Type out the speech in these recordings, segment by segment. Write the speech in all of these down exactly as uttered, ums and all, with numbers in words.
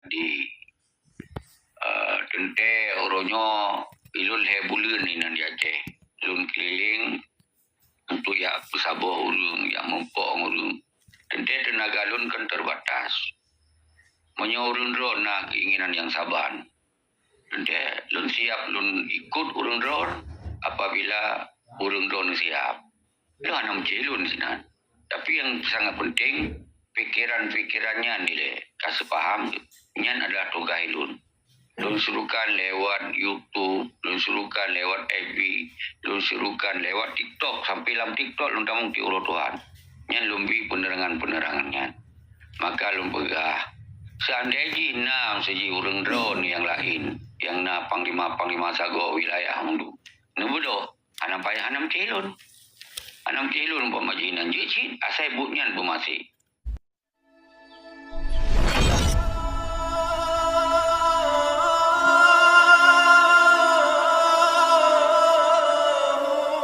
Di, eh, teuntée uroe nyoe ilôn lhée buleuen inan di Aceh. Lôn keuliléng untuk jak peusaboh ureuëng, jak meupok ureuëng. Teuntée teunaga lôn kan terbatas. Meunyoe ureuëng droe na keinginan nyang saban, teuntée lôn siab lôn ikot ureuëng droe apabila ureuëng droe siab. Lôn hana meucilôn sinan. Tapi nyang sangat penting, pikeran-pikeran nyan dilée ka seupaham, nyan adalah tugaih lôn. Lôn serukan lewat YouTube, lôn serukan lewat F B, lôn serukan lewat TikTok, sampai lam TikTok lôn tamong di uroe Tuhan. Nyan lôn bi penerangan-penerangan nyan. Maka lôn peugah, seandai jih na siji ureuëng droe nyang laén, nyang na panglima-panglima sagoe wilayah mandum, neubeudôh, hana payah hana meucilôn. Hana meucilôn umpama jih nan jeuet cit, asai buet nyan beumaséh.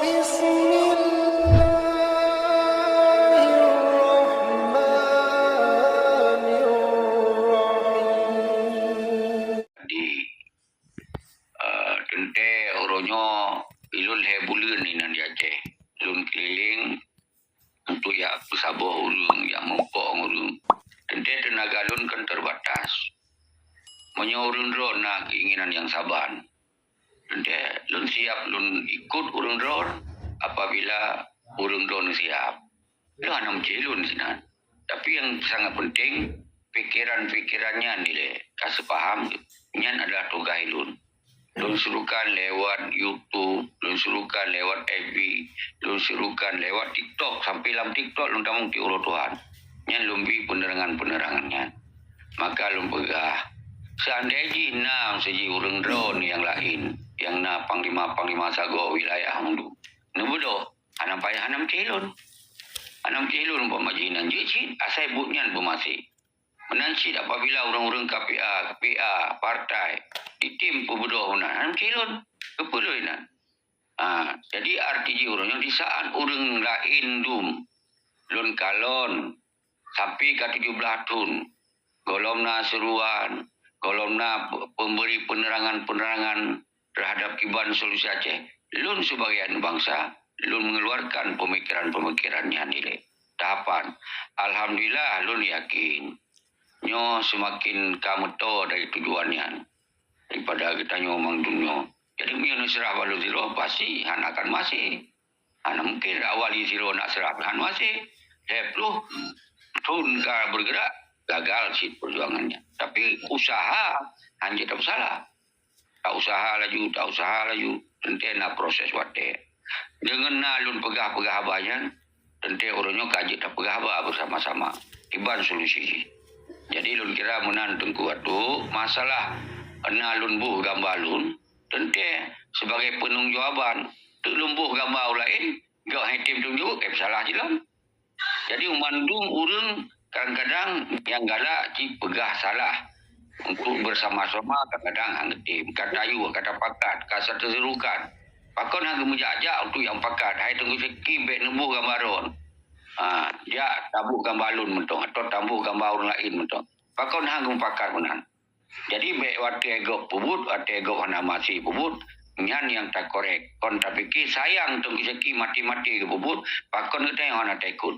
Bismillahirrahmanirrahim. Di, eh, teuntée uroe nyoe ilôn lhée buleuen inan di Aceh. Lôn keuliléng untuk jak peusaboh ureuëng, jak meupok ureuëng. Teuntée teunaga lôn kan terbatas. Meunyoe ureuëng droe na keinginan nyang saban, teuntée lôn siab lôn ikot ureuëng droe apabila ureuëng droe siab. Lôn hana meucilôn sinan. Tapi nyang sangat penting, pikeran-pikeran nyan dilée ka seupaham, nyan adalah tugaih lôn. Lôn serukan lewat YouTube, lôn serukan lewat F B, lôn serukan lewat TikTok, sampai lam TikTok lôn tamong di uroe Tuhan. Nyan lôn bi penerangan-penerangan nyan. Maka lôn peugah, seandai jih na siji ureuëng droe nyang laén, nyang na panglima-panglima sagoe wilayah mandum, neubeudôh, hana payah hana meucilôn. Hana meucilôn umpama jih nan jeuet cit, asai buet nyan beumaséh. Meunan cit apabila ureuëng-ureuëng K P A, K P A, partai, ditem peubeudôh meunan, hana meucilôn. Keupeue lôn inan? Ha, jadi arti jih uroe nyoe di saat ureuëng laén dum lôn kalon sampai ka tujoh blaih thon, gohlom na seruan, gohlom na pe-, pemberi penerangan-penerangan terhadap kiban solusi Aceh, lôn sibagai aneuk bansa, lôn mengeluarkan pemikiran-pemikiran nyan ilée. Tahapan, alhamdulillah, lôn yakin nyoe seumaken ka meutoe dari tujuan nyan daripada geutanyoe mandum nyoe. Jadi, meunyoe neuseurah bak lôn sidroe, pasti hana akan maséh. Hana mungken awali sidroe nak seurah, hana maséh. Lhée ploh thon ka bergerak, gagal cit perjuangan nyan. Tapi usaha hana jeuet tapeusalah. Tak usaha laju, tak usaha laju, teuntée na proses watée. Deungon na lôn peugah-peugah haba nyan, teuntée uroe nyoe ka jeuet tapeugah haba beusama-sama kiban solusi jih. Jadi lôn kira meunan Teungku Atu, masalah na lôn boh gamba lôn, teuntée sibagai peunanggung jawaban, teuk lôn boh gamba ureuëng laén, gok hana tem teumeujaweueb, eh, salah jih lom. Jadi, mandum ureuëng kadang-kadang nyang galak jipeugah salah untuk bersama-sama, kadang-kadang hana tem, ka tayue, ka tapakat, ka teuserukan. Pakon hana geumeuja-jak untuk nyang pakat, hai Teungku Syeki bék neuboh gamba droen. Ha, jak taboh gamba lôn mantong, atawa taboh gamba ureuëng laén mantong. Pakon hana geumupakat meunan. Jadi, bék watée gob peubuet, watée gob hana maséh peubuet, nyan nyang takorek. Kon tapike sayang Teungku Syeki maté-maté geupeubuet, pakon geutanyoe hana taikot.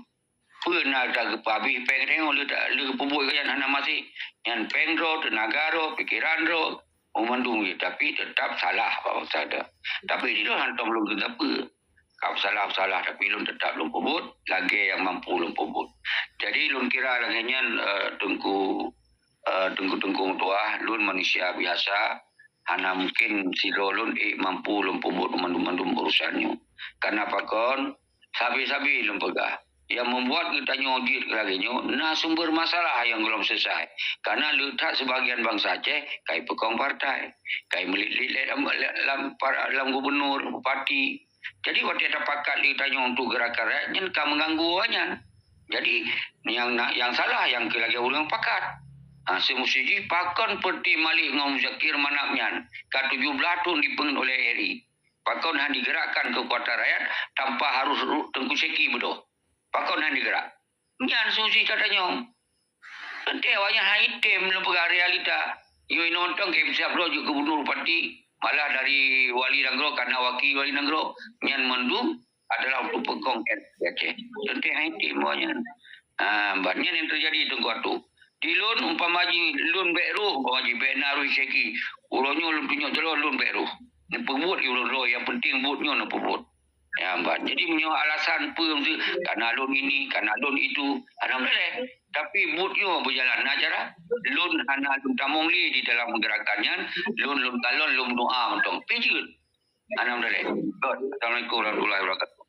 Peue na tageupeuhabéh péng tanyoe lé ta-, lé geupeubuet keu nyan hana maséh. Nyan péng droe, teunaga droe, pikeran droe, meumandum jih, tapi teutap salah bak bansa droe. Tapi di lôn hántom lôn keu sapeue. Ka salah-salah, tapi lôn teutap lôn peubuet lagée nyang mampu lôn peubuet. Jadi lôn kira lagée nyan, eh, Teungku eh, teungku-teungku meutuah, lôn manusia biasa, hana mungken sidroe lôn ék mampu lôn peubuet mandum-mandum urusan nyoe. Karna pakon, sabe-sabe lôn peugah, nyang membuat geutanyoe jeuet lagée nyoe na sumber masalah nyang gohlom selesai. Karna le that sibagian bansa Aceh kai peukong partai, kai meulit-lit lam, lam, lam gubunur, bupati, Jadi, watée tapakat lé tanyoe untuk geurakan rakyat, nyan ka meuganggu awaknyan. Jadi, nyang na, nyang salah nyang keu lagée ureuëng pakat. Ha, seumusti jih pakon peureté Malik ngon Muzakir Manaf nyan ka tujoh blaih thon jipeungeut ulée R I. Pakon hana jigeurakkan keukuatan rakyat tanpa harôh Teungku Syeki beudôh. Pakon hana jigeurak? Nyan seumusti that tanyoe. Teuntèe awaknyan hana item lôn peugah realita. Nyoe inong tong ka siap droe jeuet gubernur bupati, malah dari wali nanggroe kana wakil wali nanggroe. Nyan mandum adalah untuk peukong Aceh. Teuntèe hana item awaknyan. Ha, ban nyan nyang teujadi Teungku Atu. Di lôn umpama jih lôn bèk roh, umpama jih bèk na roh syeki. Uroe nyoe lôn tunyok jaroe lôn bèk roh. Neupeubuet ulôn roh, nyang penting buet nyoe neupeubuet. Ya, ban. Jadi meunyoe alasan peue meusti kana lôn ini, kana lôn itu, alhamdulillah. Tapi buet nyoe beujalan na cara lôn hana lôn tamong lé di dalam geurakan nyan, lôn lôn kalon lôn meudoa mantong. Pi jeuet. Alhamdulillah. Good. Assalamualaikum warahmatullahi wabarakatuh.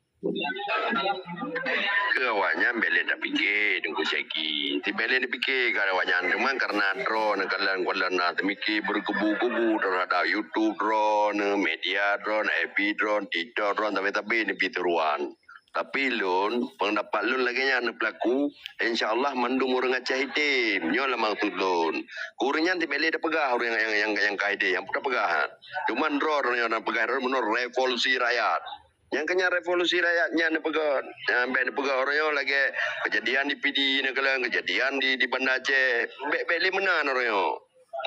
Keu awaknyan bèk lé tapike, Teungku Syeki. Ti bèk lé tapike keu awaknyan. Cuma karena droe neukalon-kalon na teumike beukubu-kubu terhadap YouTube droe, media droe, F B droe, TikTok droe, tapi-tapi neubi tiruan. Tapi lôn, pendapat lôn lagèe nyan neupeulaku, insya Allah mandum ureueng Aceh item. Nyoe lah maksud lôn. Keu ureueng nyan ti bèk lé tapeugah ureueng nyang, nyang, nyang, nyang ka item, nyang peugah-peugah. Cuman droe, droe nyang peugah droe meunoe revolusi rakyat. Nyang keu nyan revolusi rakyat nyan neupeugah. Nyan bèk neupeugah uroe nyoe lagèe kejadian di Pidie neukalon, kejadian di, di Banda Aceh. Bèk, bèk lé meunan uroe nyoe.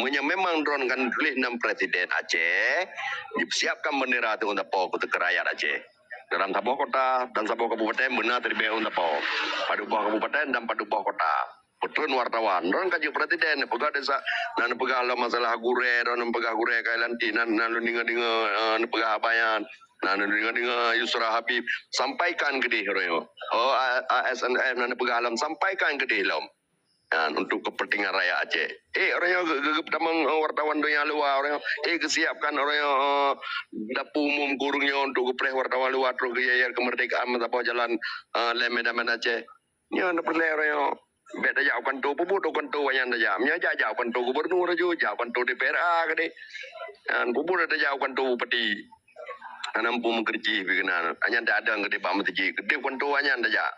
Meunyoe memang droe kan tuléh nan presiden Aceh, siapkan bendera teuh ôn tapo keu rakyat Aceh. Dalam saboh kota dan saboh kabupaten beuna teuh bèk ôn tapo. Padub boh kabupaten dan padub boh kota. Peutreun wartawan, droe ka jeuet presiden, neupeugah desa, na neupeugah lom masalah gurèe, droe neupeugah gurèe Khairilanti, na, na lôn deungö-deungö, eh, neupeugah haba nyan, na lôn deungö-deungö Yusra Habib, sampaikan keudeh uroe nyoe. Oh, A-, A S N F na neupeugah lom, sampaikan keudeh lom. Nyan, untuk kepentingan rakyat Aceh. Eh, uroe nyoe geu-, geu-, geutamong, eh, wartawan donya luwa, uroe nyoe, eh, geusiapkan uroe nyoe, eh, dapu umum keu ureueng nyoe untuk geupreh wartawan luwa trok geuyayer kemerdekaan meusaboh jalan, eh, lé Medan Aceh. Nyoe na peureulèe uroe nyoe. Bèk tajak u kantô, peubuet u kantô awaknyan tajak. Meunyoe jak, jak u kantô gubernur laju, jak u kantô D P R A keudeh. Nyan peubuet tajak u kantô bupati. Hana mampu meukeureuji pih keunan. Hanya tadong keudeh bak meuseujid, keudeh u kantô awaknyan tajak.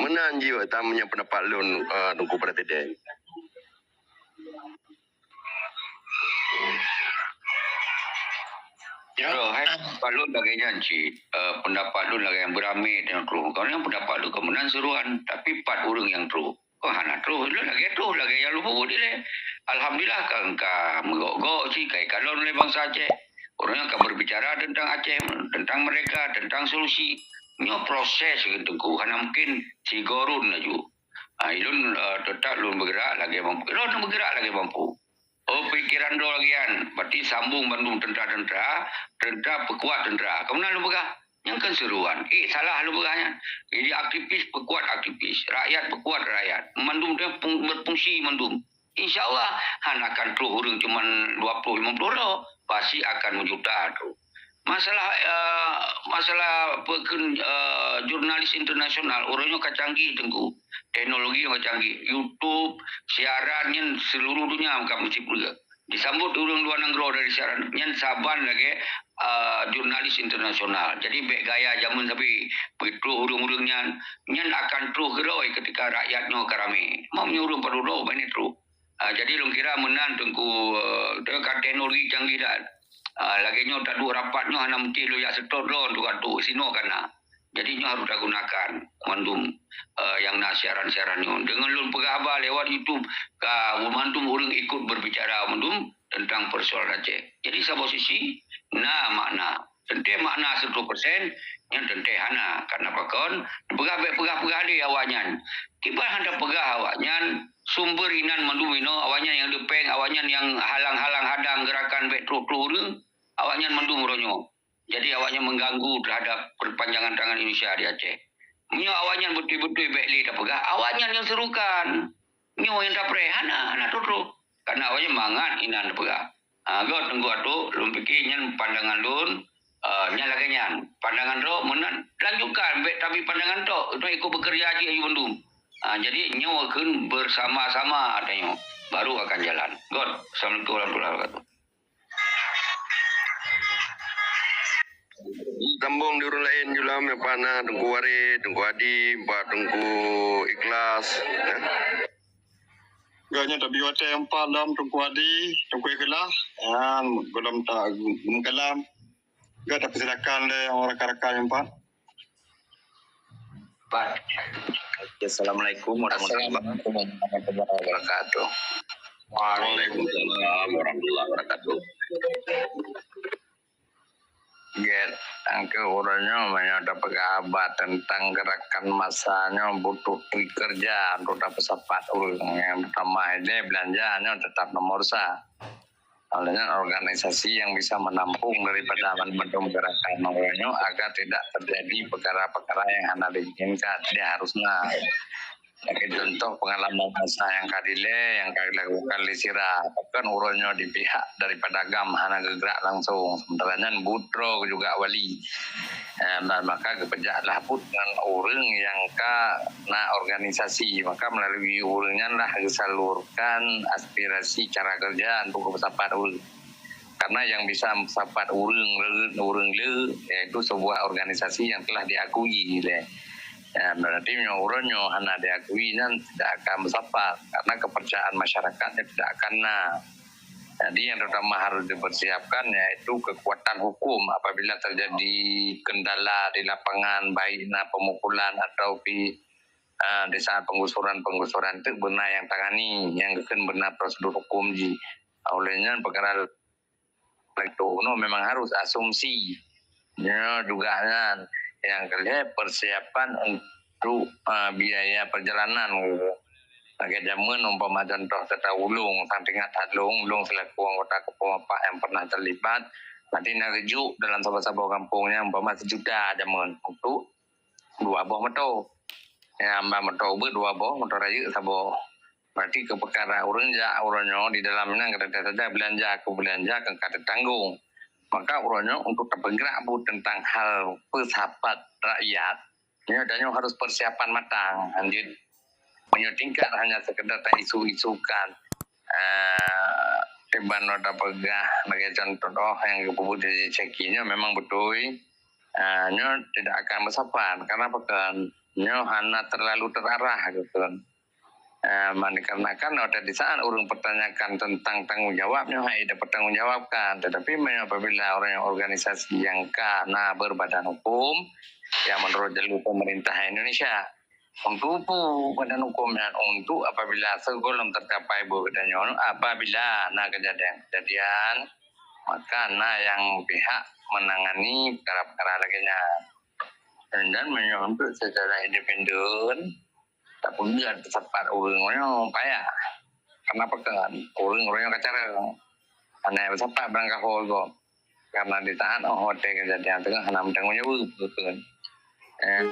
Meunan jih tam nyang pendapat lôn, eh, Teungku Presiden. Ya. Bro, hai, pendapat lôn lagèe nyan cit. Eh, pendapat lôn lagèe nyang beuramé dan troh. Kalau nyang pendapat lôn keu meunan seruan, tapi pat ureueng nyang troh. Kok hana troh? Lôn lagèe troh, lagèe nyang lôn peubuet ilèe. Alhamdulillah, ka, ka meugok-gok cit, ka ikalon lé bansa Aceh. Ureueng nyang ka berbicara tentang Aceh, tentang mereka, tentang solusi. Nyoe proses keu Teungku, hana mungkin sigoe rhot laju. Ah, ilôn, eh, tetap lôn bergerak lagèe mampu. Lôn bergerak lagèe mampu. Oh, pikiran droe lagèe nyan, berarti sambung bandum tentara-tentara, tentara peukuat tentara. Keu meunan lôn peugah, nyan kan seruan. Eh, salah lôn peugah nyan. Jadi aktivis peukuat aktivis, rakyat peukuat rakyat. Mandum teuh pung-, berfungsi mandum. Insya Allah, hana akan troh ureueng cuman dua puluh lima puluh droe, pasti akan meujuta troh. Masalah, eh, masalah peukheun, eh, jurnalis internasional, uroe nyoe ka canggih Teungku. Teknologi ka canggih. YouTube, siaran nyan seluruh dunia ka meusipeue. Disambot ureueng luwa nanggroe dari siaran nyan saban lagèe, eh, jurnalis internasional. Jadi bèk gaya jameun sabe, peutroh ureueng-ureueng nyan, nyan akan troh geurôi ketika rakyat nyoe ka ramé. Meunyoe ureueng padub droe, bèk troh. Ah, jadi lôn kira meunan Teungku, eh, ka teknologi canggih that. Ah, lagèe nyoe taduek rapat nyoe hana mungkin lôn jak seutôt droe untuk atu sinoe ka na. Jadi nyoe harôh tagunakan mandum, eh, nyang na siaran-siaran nyoe. Deungon lôn peugah haba lewat YouTube, ka mandum ureueng ikut berbicara mandum tentang persoalan Aceh. Jadi saboh sisi na makna. Teuntèe makna sireutoh persen, nyan teuntèe hana. Karena pakon? Peugah bèk peugah-peugah lé awaknyan. Kiban hana peugah awaknyan sumber inan mandum inoe, awaknyan nyang deupeng, awaknyan nyang halang-halang hadang geurakan bèk troh-troh ureueng, awaknyan mandum uroe nyoe. Jadi awaknyan mengganggu terhadap perpanjangan tangan Indonesia di Aceh. Meunyoe awaknyan beutôi-beutôi bèk lé tapeugah, awaknyan nyang serukan. Nyoe nyang tapreh, hana, hana troh-troh. Karena awaknyan mangat inan tapeugah. Ha, göt Teungku Atu, lôn pike nyan pandangan lôn, eh, nyan lagèe nyan. Pandangan droe meunan, lanjutkan, bèk tabi pandangan tok, itu ikut bekerja cit aju bandum. Ha, jadi nyoe kheun bersama-sama tanyoe, baru akan jalan. Göt. Assalamualaikum warahmatullahi wabarakatuh. Sambung di ureueng laén, Julam, Pak na, Teungku Waréh, Teungku Adi, Pak Teungku Ikhlas, ya. Geuh nyan tabi watèe empat lom Teungku Adi, Teungku Ikhlas, nyan gohlom ta-, meukalam. Geuh tapersilakan lé rakan-rakan nyang empat. Assalamualaikum warahmatullahi wabarakatuh. Waalaikumsalam warahmatullahi wabarakatuh. Gét, angke uroe nyoe meunyoe tapeugah haba teuntang geurakan massa nyoe butuh peue keureuja untuk tapeusapat ureuëng. Nyang peutama ilée beulanja nyoe teutap nomor sa. Oleh nyan organisasi nyang bisa meunampung daripada banmandum geurakan uroe nyoe agar tidak teujadi peukara-peukara nyang hana diinginkan. Jadi harus na. Lagée contoh peungalaman masa nyang ka dilée, nyang ka dilakukan lé sira, bahkan uroe nyoe di pihak daripada GAM hana geugrak langsung. Sementara nyan buet droe juga wali. Eh, dan maka geupeujak lah buet ngon ureuëng nyang ka na organisasi, maka melalui ureuëng nyan lah geusalurkan aspirasi cara kerja untuk geupeusapa ureuëng. Karena yang bisa meusapat ureuëng le, ureuëng le, yaitu sebuah organisasi yang telah diakui lé. Ya, berarti meunyoe uroe nyoe hana diakui, nyan tidak akan meusapat, karena kepercayaan masyarakatnya tidak akan na. Jadi yang terutama harus dipersiapkan yaitu kekuatan hukum apabila terjadi kendala di lapangan, baik na pemukulan atau pi, ah, di saat penggusuran-penggusuran itu beuna nyang tangani, nyang geukheun beuna prosedur hukum jih. Oleh nyan peukara lagée nyoe memang harus asumsi. Nyoe juga nyan nyang keulhée persiapan untuk, ah, biaya perjalanan. Lagée jameun umpama contoh tata ulông, sang teuingat that lông, ulông selaku anggota Keupeu Mapak nyang pernah terlibat, berarti na geujok dalam saboh-saboh gampông nyan umpama sejuta jameun untuk dua boh moto. Ya, amba moto ubit dua boh, moto rayeuk saboh. Berarti keu peukara ureuëng jak uroe nyoe di dalam nyan gata saja beulanja keu beulanja keu ka teutanggong. Maka uroe nyoe untuk tapeugrak buet teuntang hal peusapat rakyat, nyoe tanyoe harus persiapan matang. Lanjut, meunyoe tingkat hanya sekedar taisu-isukan, eh, iban tapeugah lagée contoh nyang geupeubuet di Ceki nyoe memang beutôi, eh, nyoe tidak akan meusapat. Karena pakon? Nyoe hana terlalu terarah gitu. Eh, man dikarenakan watée di saat ureuëng pertanyakan tentang tanggung jawab, nyoe hai ida pertanggung jawabkan. Tetapi meunyoe apabila ureuëng organisasi nyang ka na berbadan hukum, ya menurut jalur pemerintah Indonesia, untuk peue badan hukum nyan? Untuk apabila sigohlom tercapai buet geutanyoe, apabila na kejadian-kejadian, maka na nyang pihak menangani peukara-peukara lagée nyan. Dan meunyoe untuk secara independen, tapeugah teusapat ureuëng nyoe payah. Karena pakon? Ureuëng-ureuëng nyang ka carông. Hana teusapat barangkaho gob. Karena di saat oh watée kejadian teungoh hana meutanggong jaweueb, pakon? Eh.